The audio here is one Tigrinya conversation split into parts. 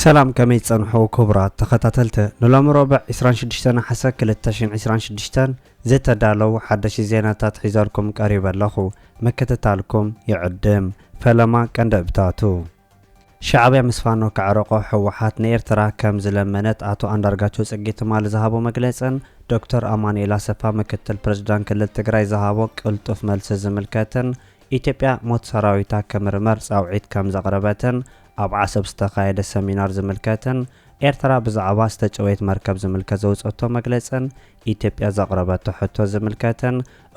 ሰላም፣ ከመይ ጸንሑ ክቡራት ተኸታተልቲ? ንሎሚ ረቡዕ ዕስራን ሽዱሽተን ነሓሰ ክልተ ሽሕን ዕስራን ሽዱሽተን ዝተዳለዉ ሓደሽቲ ዜናታት ሒዘልኩም ቀሪበ ኣለኹ። ምክትታልኩም ይዕድም። ፈለማ ቀንዲ እብታቱ። ሻዕብያ ምስ ፋኖ ከዕርቆ ህወሓት ንኤርትራ ከም ዝለመነት ኣቶ ኣንዳርጋቸው ጽጌ ትማሊ ዝሃቦ መግለጽን ዶክተር ኣማኑኤል ኣሰፋ ምክትል ፕሬዝዳንት ክልል ትግራይ ዝሃቦ ቅልጡፍ መልሲ ዝምልከትን ኢትዮጵያ ሞት ሰራዊታ ክምርመር ጻውዒት ከም ዘቕረበትን ኣብ ዓሰብ ዝተኻየደ ሰሚናር ዝምልከትን ኤርትራ ብዛዕባ ዝተጨወየት መርከብ ዝምልከት ዘውጸቶ መግለጽን ኢትዮጵያ ዘቕረበቶ ሕቶ ዝምልከትን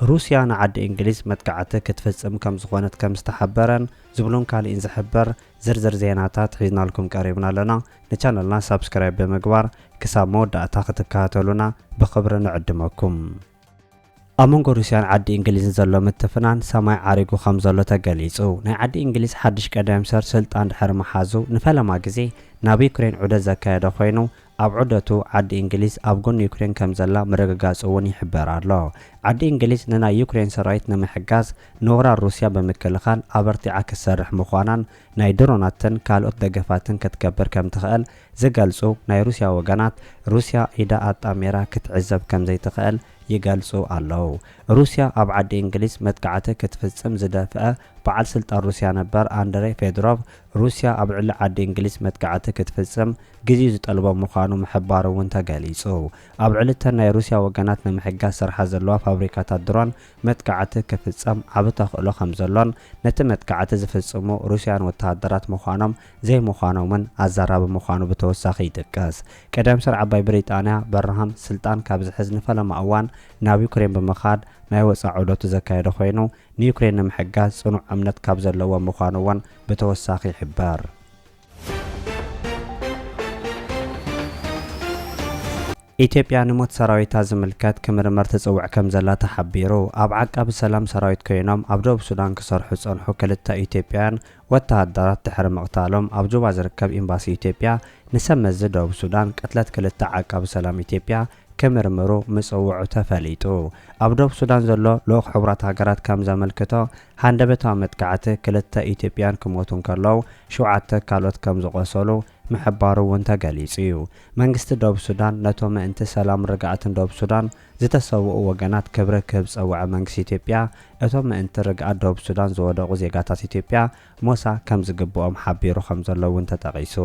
ሩስያ ንዓዲ እንግሊዝ መጥቃዕቲ ክትፍጽም ከም ዝኾነት ከም ዝተሓበረን ዝብሉን ካልእን ዝሕብር ዝርዝር ዜናታት ሒዝናልኩም ቀሪብና ኣለና። ንቻነልና ሳብስክራይብ ብምግባር ክሳብ መወዳእታ ክትከታተሉና ብኽብሪ ንዕድመኩም። ኣብ መንጎ ሩስያን ዓዲ እንግሊዝን ዘሎ ምትፍናን ሰማይ ዓሪጉ ከም ዘሎ ተገሊጹ። ናይ ዓዲ እንግሊዝ ሓድሽ ቀዳማይ ሚኒስተር ስልጣን ድሕሪ ምሓዙ ንፈለማ ግዜ ናብ ዩክሬን ዑደት ዘካየደ ኮይኑ፣ ኣብ ዑደቱ ዓዲ እንግሊዝ ኣብ ጎኒ ዩክሬን ከም ዘላ ምርግጋጹ እውን ይሕበር ኣሎ። ዓዲ እንግሊዝ ንናይ ዩክሬን ሰራዊት ንምሕጋዝ ንወራር ሩስያ ብምክልኻል ኣበርቲዓ ክትሰርሕ ምዃናን ናይ ድሮናትን ካልኦት ደገፋትን ክትገብር ከም ትኽእል ዝገልጹ ናይ ሩስያ ወገናት፣ ሩስያ ኢዳ ኣጣሚራ ክትዕዘብ ከም ዘይትኽእል ይገልጹ ኣለዉ። ሩስያ ኣብ ዓዲ እንግሊዝ መጥቃዕቲ ክትፍጽም ዝደፍአ በዓል ስልጣን ሩስያ ነበር ኣንድሬ ፌድሮቭ፣ ሩስያ ኣብ ልዕሊ ዓዲ እንግሊዝ መጥቃዕቲ ክትፍጽም ግዜኡ ዝጠልቦ ምዃኑ ምሕባሩ እውን ተገሊጹ። ኣብ ልዕሊ እተን ናይ ሩስያ ወገናት ንምሕጋዝ ዝሰርሓ ዘለዋ ፋብሪካታት ድሮን መጥቃዕቲ ክፍጸም ዓቢ ተኽእሎ ከም ዘሎን ነቲ መጥቃዕቲ ዝፍጽሙ ሩስያን ወተሃደራት ምዃኖም ዘይምዃኖምን ኣዛራቢ ምዃኑ ብተወሳኺ ይጥቀስ። ቀዳማይ ሚኒስተር ዓባይ ብሪጣንያ በርሃም ስልጣን ካብ ዝሕዝ ንፈለማ እዋን ናብ ዩክሬን ብምኻድ ናይ ወጻኢ ዑደቱ ዘካየደ ኮይኑ፣ ንዩክሬን ንምሕጋዝ ጽኑዕ እምነት ካብ ዘለዎ ምዃኑ እውን ብተወሳኺ ይሕበር። ኢትዮጵያ ንሞት ሰራዊታ ዝምልከት ክምርመር ትጽውዕ ከም ዘላ ተሓቢሩ። ኣብ ዓቃቢ ሰላም ሰራዊት ኮይኖም ኣብ ደቡብ ሱዳን ክሰርሑ ዝጸንሑ ክልተ ኢትዮጵያውያን ወተሃደራት ድሕሪ ምቕታሎም ኣብ ጁባ ዝርከብ ኤምባሲ ኢትዮጵያ ንሰብ መዚ ደቡብ ሱዳን ቅትለት ክልተ ዓቃቢ ሰላም ኢትዮጵያ ክምርምሩ ምጽውዑ ተፈሊጡ። ኣብ ደቡብ ሱዳን ዘሎ ልኡኽ ሕቡራት ሃገራት ከም ዘመልክቶ፣ ሃንደበታዊ መጥቃዕቲ ክልተ ኢትዮጵያን ክሞቱ እንከለዉ፣ ሸውዓተ ካልኦት ከም ዝቖሰሉ ምሕባሩ እውን ተገሊጹ እዩ። መንግስቲ ደቡብ ሱዳን ነቶም ምእንቲ ሰላም ርግኣትን ደቡብ ሱዳን ዝተሰውኡ ወገናት ክብሪ ክህብ ዝጸውዐ መንግስቲ ኢትዮጵያ፣ እቶም ምእንቲ ርግኣት ደቡብ ሱዳን ዝወደቑ ዜጋታት ኢትዮጵያ ሞሳ ከም ዝግብኦም ሓቢሩ ከም ዘሎ እውን ተጠቒሱ።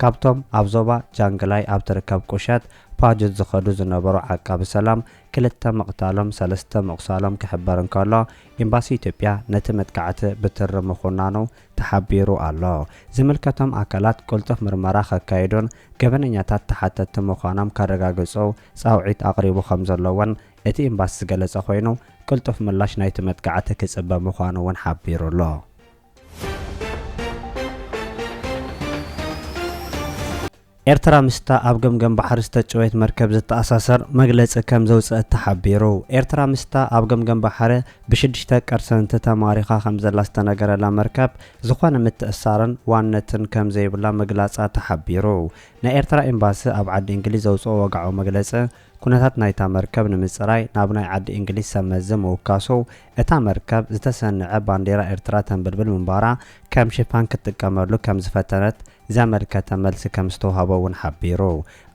ካብቶም ኣብ ዞባ ጃንግላይ ኣብ ትርከብ ቁሸት ፓጁት ዝኸዱ ዝነበሩ ዓቃቢ ሰላም ክልተ ምቕታሎም፣ ሰለስተ ምቑሳሎም ክሕበር እንከሎ፣ ኤምባሲ ኢትዮጵያ ነቲ መጥቃዕቲ ብትሪ ምኹናኑ ተሓቢሩ ኣሎ። ዝምልከቶም ኣካላት ቅልጡፍ ምርመራ ከካይዱን ገበነኛታት ተሓተትቲ ምዃኖም ከረጋግጹ ጻውዒት ኣቕሪቡ ከም ዘሎ እውን እቲ ኤምባሲ ዝገለጸ ኮይኑ፣ ቅልጡፍ ምላሽ ናይቲ መጥቃዕቲ ክጽበ ምዃኑ እውን ሓቢሩ ኣሎ። ኤርትራ ምስታ ኣብ ገምገም ባሕሪ ዝተጨወየት መርከብ ዝተኣሳሰር መግለጺ ከም ዘውጽአት ተሓቢሩ። ኤርትራ ምስታ ኣብ ገምገም ባሕሪ ብሽዱሽተ ቅርሰንቲ ተማሪኻ ከም ዘላ ዝተነገረላ መርከብ ዝኾነ ምትእሳርን ዋንነትን ከም ዘይብላ ምግላጻ ተሓቢሩ። ናይ ኤርትራ ኤምባሲ ኣብ ዓዲ እንግሊዝ ዘውጽኦ ወግዓዊ መግለጺ፣ ኩነታት ናይታ መርከብ ንምጽራይ ናብ ናይ ዓዲ እንግሊዝ ሰብ መዚ ምውካሱ፣ እታ መርከብ ዝተሰንዐ ባንዴራ ኤርትራ ተንበልብል ምንባራ ከም ሽፋን ክትጥቀመሉ ከም ዝፈተነት ዘመልከተ መልሲ ከም ዝተውሃቦ እውን ሓቢሩ።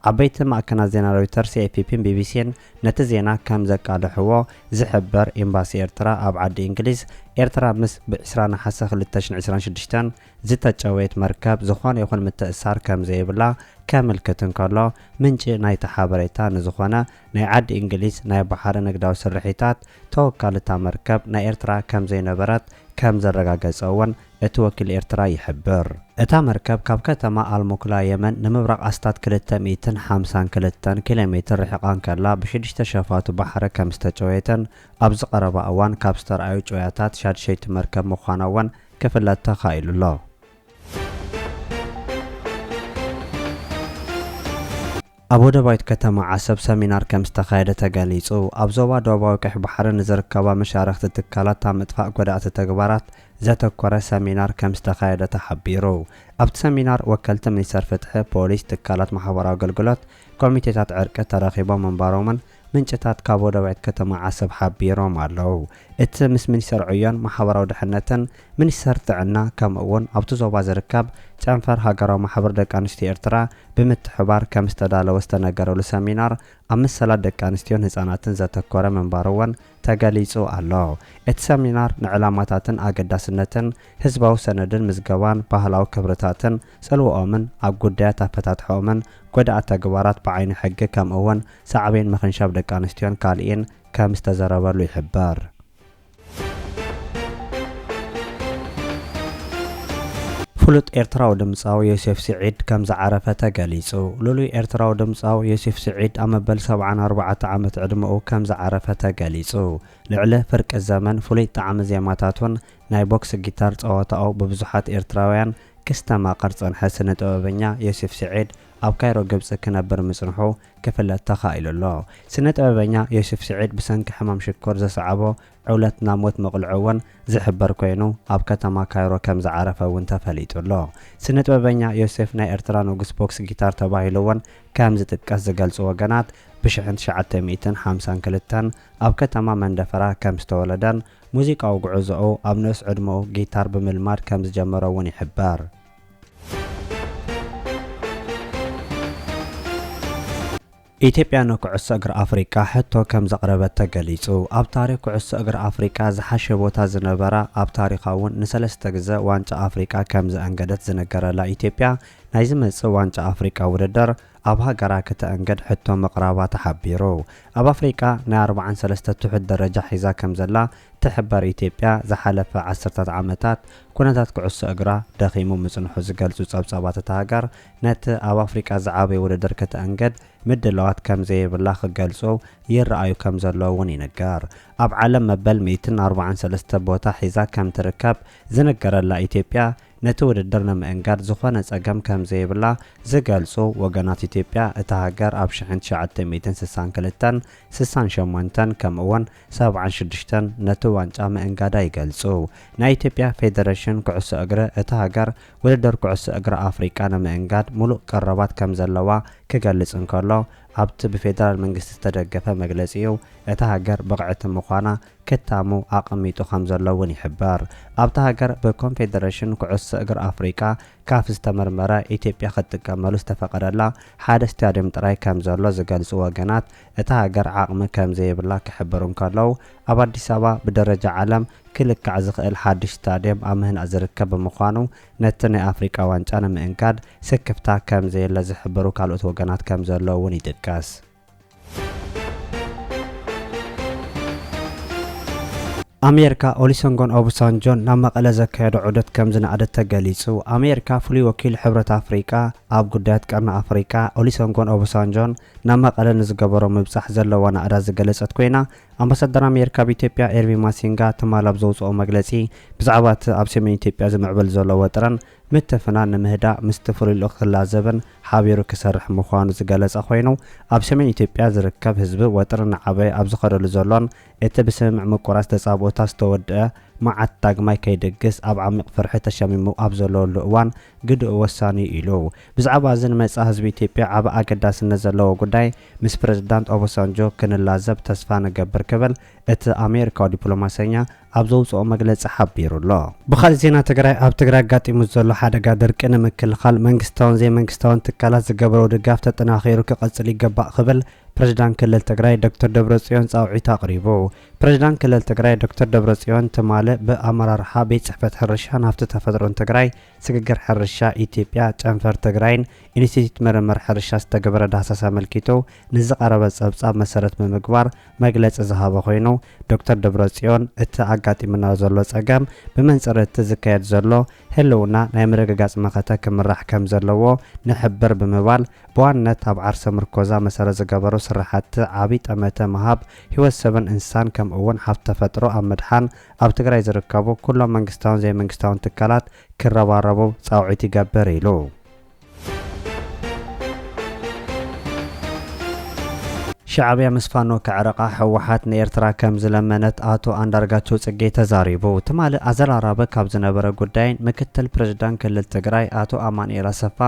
ዓበይቲ ማዕከናት ዜና ሮይተርስ፣ ኤፍፒን ቢቢሲን ነቲ ዜና ከም ዘቃልሕዎ ዝሕበር ኤምባሲ ኤርትራ ኣብ ዓዲ እንግሊዝ፣ ኤርትራ ምስ ብ ዕስራ ነሓሰ ክልተ ሽሕን ዕስራን ሽዱሽተን ዝተጨወየት መርከብ ዝኾነ ይኹን ምትእሳር ከም ዘይብላ ከምልክት እንከሎ፣ ምንጪ ናይቲ ሓበሬታ ንዝኾነ ናይ ዓዲ እንግሊዝ ናይ ባሕሪ ንግዳዊ ስርሒታት ተወካሊ እታ መርከብ ናይ ኤርትራ ከም ዘይነበረት ከም ዘረጋገጸ እውን እቲ ወኪል ኤርትራ ይሕብር። እታ መርከብ ካብ ከተማ ኣልሙክላ የመን ንምብራቕ ኣስታት ክልተ ሚእትን ሓምሳን ክልተን ኪሎ ሜትር ርሒቓ እንከላ፣ ብሽዱሽተ ሸፋቱ ባሕሪ ከም ዝተጨወየትን ኣብዚ ቀረባ እዋን ካብ ዝተረኣዩ ጨውያታት ሻድሸይቲ መርከብ ምዃና እውን ክፍለጥ ተኻኢሉ ኣሎ። ኣብ ወደባዊት ከተማ ዓሰብ ሰሚናር ከም ዝተኻየደ ተገሊጹ። ኣብ ዞባ ደቡባዊ ቀይሕ ባሕሪ ንዝርከባ መሻርኽቲ ትካላት ኣብ ምጥፋእ ጎዳእቲ ተግባራት ዘተኮረ ሰሚናር ከም ዝተኻየደ ተሓቢሩ። ኣብቲ ሰሚናር ወከልቲ ሚኒስተር ፍትሒ፣ ፖሊስ፣ ትካላት ማሕበራዊ ኣገልግሎት፣ ኮሚቴታት ዕርቂ ተረኺቦም ምንባሮምን ምንጭታት ካብ ወደባዊት ከተማ ዓሰብ ሓቢሮም ኣለዉ። እቲ ምስ ሚኒስተር ዕዮን ማሕበራዊ ድሕነትን፣ ሚኒስተር ጥዕና፣ ከምኡ እውን ኣብቲ ዞባ ዝርከብ ጨንፈር ሃገራዊ ማሕበር ደቂ ኣንስትዮ ኤርትራ ብምትሕባር ከም ዝተዳለወ ዝተነገረሉ ሰሚናር፣ ኣብ መሰላት ደቂ ኣንስትዮን ህጻናትን ዘተኮረ ምንባሩ እውን ተገሊጹ ኣሎ። እቲ ሰሚናር ንዕላማታትን ኣገዳስነትን ህዝባዊ ሰነድን ምዝገባን ባህላዊ ክብርታትን ጽልዋኦምን ኣብ ጉዳያት ኣፈታትሖኦምን ጎዳኣት ተግባራት ብዓይኒ ሕጊ፣ ከምኡ እውን ሳዕቤን ምኽንሻብ ደቂ ኣንስትዮን ካልእን ከም ዝተዘረበሉ ይሕበር። ፍሉጥ ኤርትራዊ ድምጻዊ ዮሴፍ ስዒድ ከም ዝዓረፈ ተገሊጹ። ልሉይ ኤርትራዊ ድምጻዊ ዮሴፍ ስዒድ ኣብ መበል ሰብዓን ኣርባዕተ ዓመት ዕድመኡ ከም ዝዓረፈ ተገሊጹ። ልዕሊ ፍርቂ ዘመን ፍሉይ ጣዕሚ ዜማታቱን ናይ ቦክስ ጊታር ጸወታኡ ብብዙሓት ኤርትራውያን ክስተማቐር ጸንሐ። ስነ ጥበበኛ ዮሴፍ ስዒድ ኣብ ካይሮ ግብጺ ክነብር ምጽንሑ ክፍለጥ ተኻኢሉ ኣሎ። ስነ ጥበበኛ ዮሴፍ ስዒድ ብሰንኪ ሕማም ሽኮር ዘስዓቦ ዕውለት ናብ ሞት ምቕልዑ እውን ዝሕበር ኮይኑ፣ ኣብ ከተማ ካይሮ ከም ዝዓረፈ እውን ተፈሊጡ ኣሎ። ስነ ጥበበኛ ዮሴፍ ናይ ኤርትራ ንጉስ ቦክስ ጊታር ተባሂሉ እውን ከም ዝጥቀስ ዝገልጹ ወገናት፣ ብሽሕን ትሽዓተ ሚእትን ሓምሳን ክልተን ኣብ ከተማ መንደፈራ ከም ዝተወለደን፣ ሙዚቃዊ ጉዕዞኡ ኣብ ንኡስ ዕድመኡ ጊታር ብምልማድ ከም ዝጀመሮ እውን ይሕበር። ኢትዮጵያ ንኩዕሶ እግሪ ኣፍሪቃ ሕቶ ከም ዘቕረበት ተገሊጹ። ኣብ ታሪኽ ኩዕሶ እግሪ ኣፍሪቃ ዝሓሸ ቦታ ዝነበራ፣ ኣብ ታሪኻ እውን ንሰለስተ ግዘ ዋንጫ ኣፍሪቃ ከም ዘአንገደት ዝንገረላ ኢትዮጵያ፣ ናይ ዝመጽእ ዋንጫ ኣፍሪቃ ውድድር ኣብ ሃገራ ክተአንገድ ሕቶ ምቕራባ ተሓቢሩ። ኣብ ኣፍሪቃ ናይ ኣርባዓን ሰለስተ ትሑት ደረጃ ሒዛ ከም ዘላ ትሕበር ኢትዮጵያ፣ ዝሓለፈ ዓሰርታት ዓመታት ኩነታት ኩዕሶ እግራ ደኺሙ ምጽንሑ ዝገልጹ ጸብጻባት እታ ሃገር፣ ነቲ ኣብ ኣፍሪቃ ዝዓበየ ውድድር ከተአንገድ ምድላዋት ከም ዘየብላ ክገልጹ ይረኣዩ ከም ዘለዉ እውን ይንገር። ኣብ ዓለም መበል ሚእትን ኣርባዓን ሰለስተ ቦታ ሒዛ ከም ትርከብ ዝንገረላ ኢትዮጵያ፣ ነቲ ውድድር ንምእንጋድ ዝኾነ ጸገም ከም ዘየብላ ዝገልጹ ወገናት፣ ኢትዮጵያ እታ ሃገር ኣብ ሽሕን ትሽዓተ ሚእትን ስሳን ክልተን፣ ስሳን ሸሞንተን፣ ከምኡ እውን ሰብዓን ሽዱሽተን ነቲ ዋንጫ ምእንጋዳ ይገልጹ። ናይ ኢትዮጵያ ፌደሬሽን ኩዕሶ እግሪ እታ ሃገር ውድድር ኩዕሶ እግሪ ኣፍሪቃ ንምእንጋድ ሙሉእ ቀረባት ከም ዘለዋ ክገልጽ እንከሎ፣ ኣብቲ ብፌደራል መንግስቲ ዝተደገፈ መግለጺኡ፣ እታ ሃገር ብቕዕቲ ምዃና ክታሙ ኣቐሚጡ ከም ዘሎ እውን ይሕበር። ኣብታ ሃገር ብኮንፌደሬሽን ኩዕሶ እግሪ ኣፍሪቃ፣ ካፍ፣ ዝተመርመረ፣ ኢትዮጵያ ክትጥቀመሉ ዝተፈቐደላ ሓደ ስታድዮም ጥራይ ከም ዘሎ ዝገልጹ ወገናት፣ እታ ሃገር ዓቕሚ ከም ዘየብላ ክሕብሩ እንከለዉ፣ ኣብ ኣዲስ ኣበባ ብደረጃ ዓለም ክልካዕ ዝኽእል ሓድሽ ስታድዮም ኣብ ምህናጽ ዝርከብ ብምዃኑ፣ ነቲ ናይ ኣፍሪቃ ዋንጫ ንምእንጋድ ስክፍታ ከም ዘየለ ዝሕብሩ ካልኦት ወገናት ከም ዘለዉ እውን ይጥቀስ። ኣሜሪካ ኦሊሰንጎን ኦባሳንጆን ናብ መቐለ ዘካየዶ ዑደት ከም ዝነኣደት ተገሊጹ። ኣሜሪካ ፍሉይ ወኪል ሕብረት ኣፍሪቃ ኣብ ጉዳያት ቀርኒ ኣፍሪቃ ኦሊሰንጎን ኦባሳንጆን ናብ መቐለ ንዝገበሮ ምብጻሕ ዘለዋ ናእዳ ዝገለጸት ኮይና፣ ኣምባሳደር ኣሜሪካ ኣብ ኢትዮጵያ ኤርቪን ማሲንጋ ትማል ኣብ ዘውጽኦ መግለጺ፣ ብዛዕባ እቲ ኣብ ሰሜን ኢትዮጵያ ዝምዕብል ዘሎ ወጥርን ምትፍናን ንምህዳእ ምስቲ ፍሉይ ልኡኽ ክላዘብን ሓቢሩ ክሰርሕ ምዃኑ ዝገለጸ ኮይኑ፣ ኣብ ሰሜን ኢትዮጵያ ዝርከብ ህዝቢ ወጥሪ እናዓበየ ኣብ ዝኸደሉ ዘሎን እቲ ብስምምዕ ምቁራጽ ተጻብኦታት ዝተወድአ መዓት ዳግማይ ከይድግስ ኣብ ዓሚቕ ፍርሒ ተሸሚሙ ኣብ ዘለወሉ እዋን ግድኡ ወሳኒ እዩ ኢሉ። ብዛዕባ እዚ ንመጻኢ ህዝቢ ኢትዮጵያ ዓቢ ኣገዳስነት ዘለዎ ጉዳይ ምስ ፕረዚዳንት ኦባሳንጆ ክንላዘብ ተስፋ ንገብር ክብል እቲ ኣሜሪካዊ ዲፕሎማሰኛ ኣብ ዘውጽኦ መግለጺ ሓቢሩ ኣሎ። ብኻልእ ዜና ትግራይ፣ ኣብ ትግራይ ኣጋጢሙ ዘሎ ሓደጋ ድርቂ ንምክልኻል መንግስታውን ዘይመንግስታውን ትካላት ዝገብረው ድጋፍ ተጠናኺሩ ክቐጽል ይገባእ ክብል ፕሬዝዳንት ክልል ትግራይ ዶክተር ደብረጽዮን ጻውዒት ኣቕሪቡ። ፕሬዝዳንት ክልል ትግራይ ዶክተር ደብረጽዮን ትማሊ ብኣመራርሓ ቤት ጽሕፈት ሕርሻን ሃፍቲ ተፈጥሮን ትግራይ፣ ስግግር ሕርሻ ኢትዮጵያ፣ ጨንፈር ትግራይን ኢንስቲትዩት ምርምር ሕርሻ ዝተገበረ ዳህሳስ ኣመልኪቱ ንዝቐረበ ጸብጻብ መሰረት ብምግባር መግለጺ ዝሃበ ኮይኑ፣ ዶክተር ደብረጽዮን እቲ ኣጋጢሙና ዘሎ ጸገም ብመንጽር እቲ ዝካየድ ዘሎ ህልውና ናይ ምርግጋጽ መኸተ ክምራሕ ከም ዘለዎ ንሕብር ብምባል፣ ብዋንነት ኣብ ዓርሰ ምርኮዛ መሰረት ዝገበሩ ስራሕቲ ዓቢ ጠመተ ምሃብ፣ ህይወት ሰብን እንስሳን ከምኡ እውን ሃፍቲ ተፈጥሮ ኣብ ምድሓን ኣብ ትግራይ ዝርከቡ ኩሎም መንግስታውን ዘይመንግስታውን ትካላት ክረባረቡ ጻውዒት ይገብር ኢሉ። ሻዕብያ ምስ ፋኖ ክዕረቓ ህወሓት ንኤርትራ ከም ዝለመነት ኣቶ ኣንዳርጋቸው ጽጌ ተዛሪቡ። ትማሊ ኣዘራራቢ ካብ ዝነበረ ጉዳይን ምክትል ፕሬዝዳንት ክልል ትግራይ ኣቶ ኣማኑኤል ኣሰፋ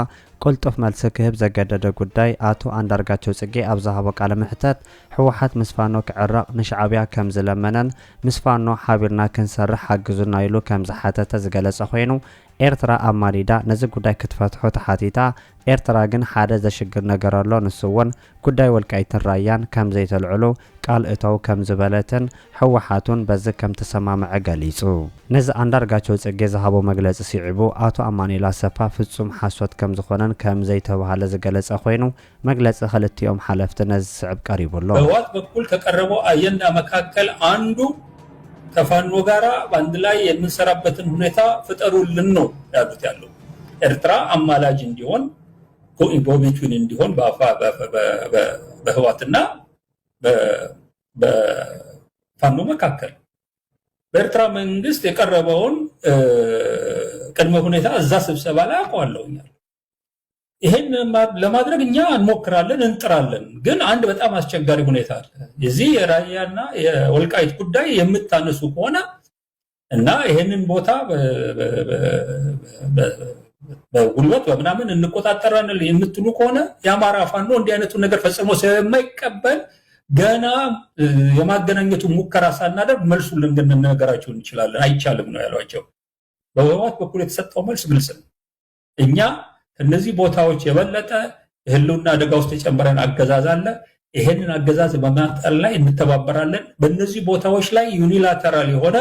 ቅልጡፍ መልሲ ክህብ ዘገደደ ጉዳይ፣ ኣቶ ኣንዳርጋቸው ጽጌ ኣብ ዝሃቦ ቃለ መሕተት፣ ህወሓት ምስ ፋኖ ክዕረቕ ንሻዕብያ ከም ዝለመነን ምስ ፋኖ ሓቢርና ክንሰርሕ ሓግዙና ኢሉ ከም ዝሓተተ ዝገለጸ ኮይኑ፣ ኤርትራ ኣማሊዳ ነዚ ጉዳይ ክትፈትሖ ተሓቲታ። ኤርትራ ግን ሓደ ዘሽግር ነገር ኣሎ፣ ንሱ እውን ጉዳይ ወልቃይትን ራያን ከም ዘይተልዕሉ ቃል እተው ከም ዝበለትን ህወሓት እውን በዚ ከም ተሰማምዐ ገሊጹ። ነዚ ኣንዳርጋቸው ጽጌ ዝሃቦ መግለጺ ስዒቡ፣ ኣቶ ኣማኑኤል ኣሰፋ ፍጹም ሓሶት ከም ዝኾነን ከም ዘይተባህለ ዝገለጸ ኮይኑ፣ መግለጺ ክልቲኦም ሓለፍቲ ነዚ ዝስዕብ ቀሪቡ ኣሎ። በህወሓት በኩል ከቀረበው አጀንዳ መካከል አንዱ ከፋኖ ጋራ በአንድ ላይ የምንሰራበትን ሁኔታ ፍጠሩልን ነው ያሉት ያለው። ኤርትራ አማላጅ እንዲሆን፣ go in between እንዲሆን በአፋ-፣ በ-፣ በ-፣ በ-፣ በህወሓትና በ-፣ በፋኖ መካከል በኤርትራ መንግስት የቀረበውን፣ እ፣ ቅድመ ሁኔታ እዛ ስብሰባ ላይ አውቀዋለሁኛል። ይሄን ማ-፣ ለማድረግ እኛ እንሞክራለን፣ እንጥራለን። ግን አንድ በጣም አስቸጋሪ ሁኔታ አለ። የዚህ የራያና የወልቃይት ጉዳይ የምታነሱ ከሆነ እና ይሄንን ቦታ በ-፣ በ-፣ በ-፣ በ-፣ በጉልበት በምናምን እንቆጣጠራለን የምትሉ ከሆነ፣ የአማራ ፋኖ እንዲህ አይነቱን ነገር ፈጽሞ ስለማይቀበል ገና፣ እ፣ የማገናኘቱ ሙከራ ሳናደርግ መልሱን ልንነግራችሁ እንችላለን፣ አይቻልም ነው ያሏቸው። በህወሓት በኩል የተሰጠው መልስ ግልጽ ነው። እኛ ከነዚህ ቦታዎች የበለጠ የህልውና አደጋ ውስጥ የጨመረን አገዛዝ አለ። ይሄንን አገዛዝ በማንጠል ላይ እንተባበራለን። በእነዚህ ቦታዎች ላይ ዩኒላተራል የሆነ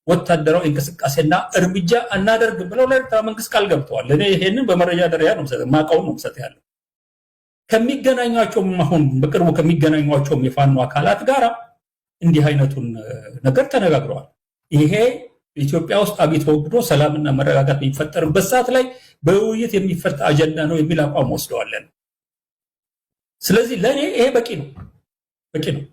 ወታደራዊ እንቅስቃሴና እርምጃ አናደርግም ብለው ለኤርትራ መንግስት ቃል ገብተዋል። እኔ ይሄንን በመረጃ ደረጃ ነው የምሰጥ፣ የማውቀውን ነው የምሰጥ ያለው። ከሚገናኟቸውም፣ አሁን በቅርቡ ከሚገናኟቸውም የፋኖ አካላት ጋራ እንዲህ አይነቱን ነገር ተነጋግረዋል። ይሄ ኢትዮጵያ ውስጥ አብይ ተወግዶ ሰላምና መረጋጋት በሚፈጠርበት ሰዓት ላይ በውይይት የሚፈታ አጀንዳ ነው የሚል አቋም ወስደዋለን። ስለዚህ ለእኔ ይሄ በቂ ነው፣ በቂ ነው።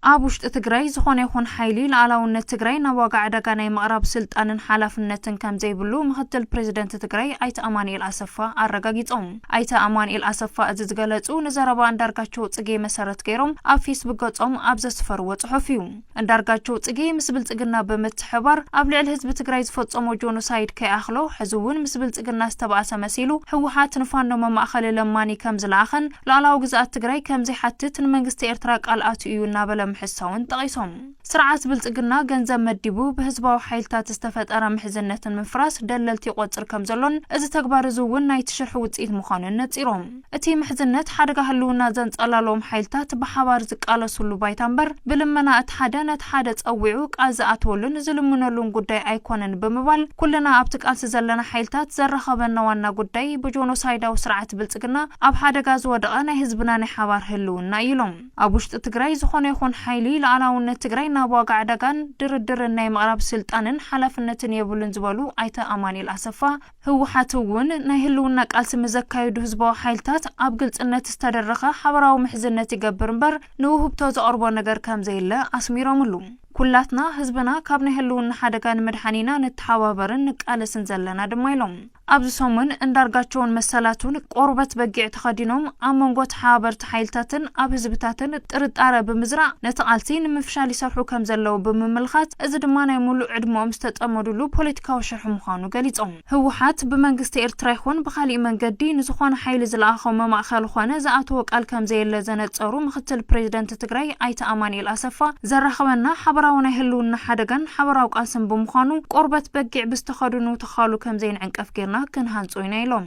ኣብ ውሽጢ ትግራይ ዝኾነ ይኹን ሓይሊ ሉዓላውነት ትግራይ ናብ ዋጋ ዕዳጋ ናይ ምቕራብ ስልጣንን ሓላፍነትን ከም ዘይብሉ ምክትል ፕሬዚደንት ትግራይ ኣይተ ኣማኑኤል ኣሰፋ ኣረጋጊጾም። ኣይተ ኣማኑኤል ኣሰፋ እዚ ዝገለጹ ንዘረባ ኣንዳርጋቸው ጽጌ መሰረት ገይሮም ኣብ ፌስቡክ ገጾም ኣብ ዘስፈርዎ ጽሑፍ እዩ። ኣንዳርጋቸው ጽጌ ምስ ብልጽግና ብምትሕባር ኣብ ልዕሊ ህዝቢ ትግራይ ዝፈጸሞ ጆኖሳይድ ከይኣኽሎ፣ ሕዚ እውን ምስ ብልጽግና ዝተባእሰ መሲሉ ህወሓት ንፋኖ መማእኸሊ ለማኒ ከም ዝለኣኸን ሉዓላዊ ግዝኣት ትግራይ ከም ዘይሓትት ንመንግስቲ ኤርትራ ቃል ኣትዩ እዩ እናበለ ምሕሳውን ጠቒሶም። ስርዓት ብልጽግና ገንዘብ መዲቡ ብህዝባዊ ሓይልታት ዝተፈጠረ ምሕዝነትን ምፍራስ ደለልቲ ይቆጽር ከም ዘሎን እዚ ተግባር እዚ እውን ናይቲ ሽርሒ ውጽኢት ምዃኑን ነጺሮም። እቲ ምሕዝነት ሓደጋ ህልውና ዘንጸላለዎም ሓይልታት ብሓባር ዝቃለሱሉ ባይታ እምበር ብልመና እቲ ሓደ ነቲ ሓደ ጸዊዑ ቃል ዝኣትወሉን ዝልምነሉን ጉዳይ ኣይኮነን ብምባል ኩልና ኣብቲ ቃልሲ ዘለና ሓይልታት ዘራኸበና ዋና ጉዳይ ብጆኖሳይዳዊ ስርዓት ብልጽግና ኣብ ሓደጋ ዝወደቐ ናይ ህዝብና ናይ ሓባር ህልውና እዩ ኢሎም። ኣብ ውሽጢ ትግራይ ዝኾነ ይኹን ሓይሊ ሉዓላውነት ትግራይ ናብ ዋጋ ዕዳጋን ድርድርን ናይ ምቕራብ ስልጣንን ሓላፍነትን የብሉን ዝበሉ ኣይተ ኣማኑኤል ኣሰፋ፣ ህወሓት እውን ናይ ህልውና ቃልሲ ምስ ዘካየዱ ህዝባዊ ሓይልታት ኣብ ግልጽነት ዝተደረኸ ሓበራዊ ምሕዝነት ይገብር እምበር ንውህብቶ ዘቕርቦ ነገር ከም ዘየለ ኣስሚሮምሉ። ኩላትና ህዝብና ካብ ናይ ህልውና ሓደጋ ንምድሓን ኢና ንተሓባበርን ንቃለስን ዘለና ድማ ኢሎም። ኣብዚ ሰሙን እንዳርጋቸውን መሰላቱን ቆርበት በጊዕ ተኸዲኖም ኣብ መንጎ ተሓባበርቲ ሓይልታትን ኣብ ህዝብታትን ጥርጣረ ብምዝራእ ነቲ ቃልሲ ንምፍሻል ይሰርሑ ከም ዘለዉ ብምምልኻት፣ እዚ ድማ ናይ ሙሉእ ዕድመኦም ዝተጸመዱሉ ፖለቲካዊ ሽርሒ ምዃኑ ገሊጾም። ህወሓት ብመንግስቲ ኤርትራ ይኹን ብኻሊእ መንገዲ ንዝኾነ ሓይሊ ዝለኣኾ መማእኸሊ ኾነ ዝኣተዎ ቃል ከም ዘየለ ዘነጸሩ ምክትል ፕሬዚደንት ትግራይ ኣይተ ኣማኑኤል ኣሰፋ፣ ዘራኽበና ሓበራዊ ናይ ህልውና ሓደጋን ሓበራዊ ቃልስን ብምዃኑ ቆርበት በጊዕ ብዝተኸድኑ ተኻሉ ከም ዘይንዕንቀፍ ጌርና ክንሃንጾ ኢና ኢሎም።